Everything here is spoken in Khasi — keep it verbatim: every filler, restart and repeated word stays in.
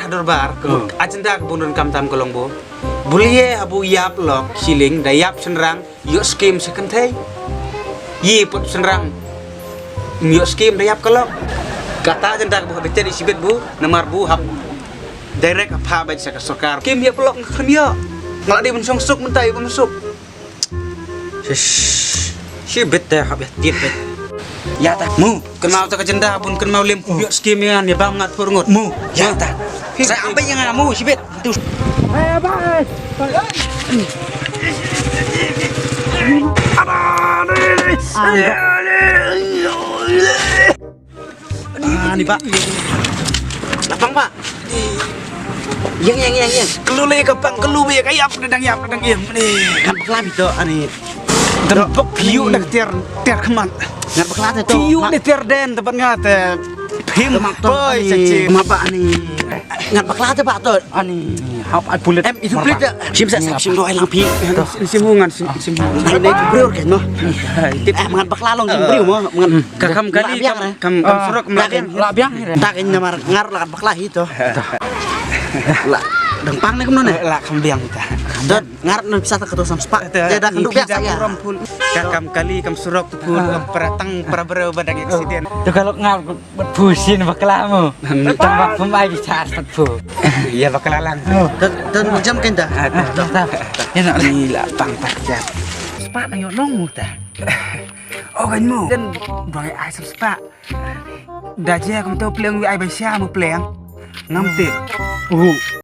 Dorbar, agenda ka bun donkam tam ka long bo. Bulie habu ïap lok shilling, da ïap shynrang, ïoh skim sha kynthei. Ïe put shynrang, ïoh skim da ïap ka lok. Kata agenda ka bo da chet i shibit bo, namar bo hap direct ha pha bad sha ka sorkar. Skim ïap lok nga khlem ïoh. Nga la dei ban shong suk mynta ïa ban suk. Shish. Shibit te hap ïa tiet te. Ïa ta. Mu, kynmaw ta ka agenda bun kynmaw lem ïoh skim ïa ngan ïa bam ngat pur ngut. Mu, ïa ta. Sa ambai ïa nga mu shibit. Tu. Ah, ni, Bah. Lapang, Bah. Ïeng, ïeng, ïeng, ïeng. Kelu le ka pang, kelu be ka ïap, dang ïap, dang ïeng. Ni. Ngan bakla bito, ani. Dan pok piu nak tiar, tiar keman. Ngan bakla te to. Piu ni tiar den, tempat ngat, eh, phim. Poi, ani. Sachi. Ma ba ani. Ngan bakla te ba to. Ani. Hap at pulit. Em, itu pulit ya. Sim sa, sim do ai lang pi. Sim, sim ngan, sim, sim. Ini, ini briew kan mo. Em, ngan bakla long sim briew mo. Ngan Ka kam kali, kam, kam, kam surok, kam la biang. La biang. Ta ka namar ngar la bakla hi to. La dang pang ne kumno ne? La kam biang ta. Dot ngar na pisa ta ka to sam spa. Te da kan duk biasa ya. Ka kam kali, kam surok tu pun, kam peratang, para breu ba dang accident. Tu kalau ngar phu sin bakla mo. Tang ba phu mai bichar pat phu. Ya bakla lang. Dan, dan jam kan ta. Ni la pang pat ya. Spa na yo nong mu ta. Oh, kan mu. Dan doi ai sap spa. Da je kumto pleng wi ai ba sha mu pleng. Ngam tip. Uh.